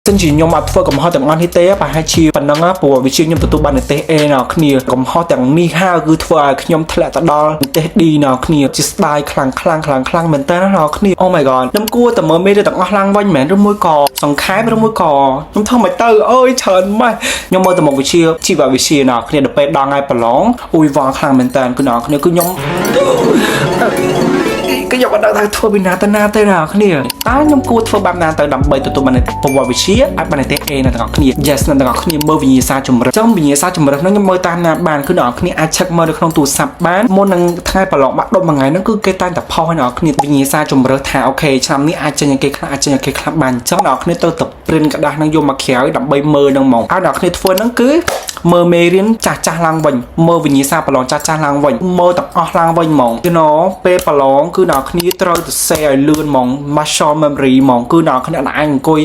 សិនជាខ្ញុំអត់ធ្វើកំហុសទាំងអស់នេះទេប្រហែលជាប៉ុណ្ណឹងព្រោះវិជាខ្ញុំទទួលបាននិទេស A អ្នកគ្នាកំហុសទាំងនេះហើយគឺធ្វើឲ្យខ្ញុំធ្លាក់ទៅដល់និទេស D អ្នកគ្នាជាស្ដាយខ្លាំងខ្លាំងខ្លាំងខ្លាំងមែនតើអ្នកគ្នា Oh my God ខ្ញុំគួរតែមើលមេរៀនទាំងអស់ឡើងវិញមែនឬមួយក៏សង្ខេបឬមួយក៏ខ្ញុំធ្វើមិនទៅអើយច្រើនម៉េះខ្ញុំមើលទៅមុខវិជ្ជាជីវវិទ្យាអ្នកគ្នាដល់ពេលដល់ថ្ងៃប្រឡងអ៊ុយវល់ខ្លាំងមែនតើគឺអ្នកគ្នាគឺខ្ញុំ គឺខ្ញុំអត់ដឹងថាធ្វើពីណាទៅណាទេអ្នកគ្នាតើខ្ញុំគួរធ្វើបែបណាទៅដើម្បីទទួលបានប្រវត្តិវិទ្យាឲ្យបានទេ A អ្នកទាំងអស់គ្នា Yes អ្នកទាំងអស់គ្នាមើលវិញ្ញាសាជំរិតចឹងវិញ្ញាសាជំរិតហ្នឹងខ្ញុំមើលតាមណាបានគឺអ្នកទាំងអស់គ្នាអាច check មើលនៅក្នុងទូរស័ព្ទបានមុននឹងថ្ងៃប្រឡងបាក់ដប់មួយថ្ងៃហ្នឹងគឺគេតែងតែផុសឲ្យអ្នកទាំងអស់គ្នាវិញ្ញាសាជំរិតថា okay ឆ្នាំនេះអាចចេញឲ្យគេខ្លះអាចចេញឲ្យគេខ្លះបានអញ្ចឹងអ្នកទាំងអស់គ្នាត្រូវតែ print ក្រដាសហ្នឹងយកមកក្រៅដើម្បីមើលហ្នឹងហ្មងហើយអ្នកទាំងអស់គ្នាធ្វើហ្នឹងគឺមើលមេរៀនចាស់ចាស់ឡើងវិញមើលវិញ្ញាសាប្រឡងចាស់ចាស់ឡើងវិញមើលទាំងអស់ឡើងវិញហ្មង ពេលប្រឡងគឺអ្នកគ្នាត្រូវទៅសេឲ្យលឿនហ្មង muscle memory ហ្មងគឺអ្នកគ្នាអាចអង្គុយ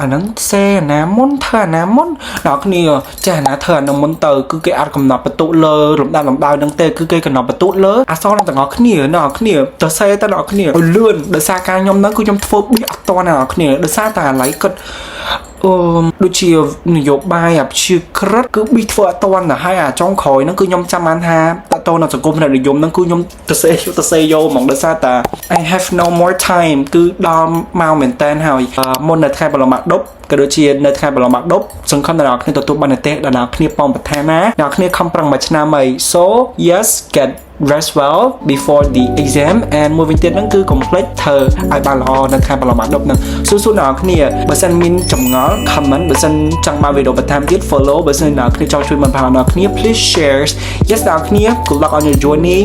អាហ្នឹងសេអាណាមុនធ្វើអាណាមុនអ្នកគ្នាចេះអាណាធ្វើអាហ្នឹងមុនទៅគឺគេអាចកំណត់បន្ទុកលើលំដាប់លំដោយហ្នឹងទេគឺគេកំណត់បន្ទុកលើអក្សរទាំងអស់គ្នាអ្នកគ្នាទៅសេទៅអ្នកគ្នាឲ្យលឿនដោយសារការខ្ញុំហ្នឹងគឺខ្ញុំធ្វើបៀអត់តអ្នកគ្នាដោយសារតែអាឡ័យគាត់អឺដូចជានយោបាយអព្យាក្រឹតគឺប៊ីធ្វើអត់តាន់ទៅហើយអាចុងក្រោយហ្នឹងគឺខ្ញុំចាំបានថាតតនៅសង្គមនិយមហ្នឹងគឺខ្ញុំទៅសេទៅសេយកហ្មងដោយសារតា I have no more time គឺដល់មកមែនតែនហើយមុននៅថ្ងៃប្រឡងបាក់ឌុបក៏ដូចជានៅថ្ងៃប្រឡងបាក់ឌុបសង្ឃឹមដល់អ្នកគ្នាទទួលបាននិទេសដល់អ្នកគ្នាប៉ងបន្ថែមណាអ្នកគ្នាខំប្រឹងមួយឆ្នាំហើយ so yes, get rest well before the exam and មួយវិញទៀតហ្នឹងគឺកុំភ្លេចធ្វើឲ្យបានល្អនៅថ្ងៃប្រឡងបាក់ឌុបហ្នឹងសួរៗអ្នកគ្នាបើសិនមានចម្ងល់ comment បើសិនចង់បានវីដេអូបន្ថែមទៀត follow បើសិនអ្នកគ្នាចង់ជួយមិនផាអ្នកគ្នា please share. Yes អ្នកគ្នា good luck on your journey.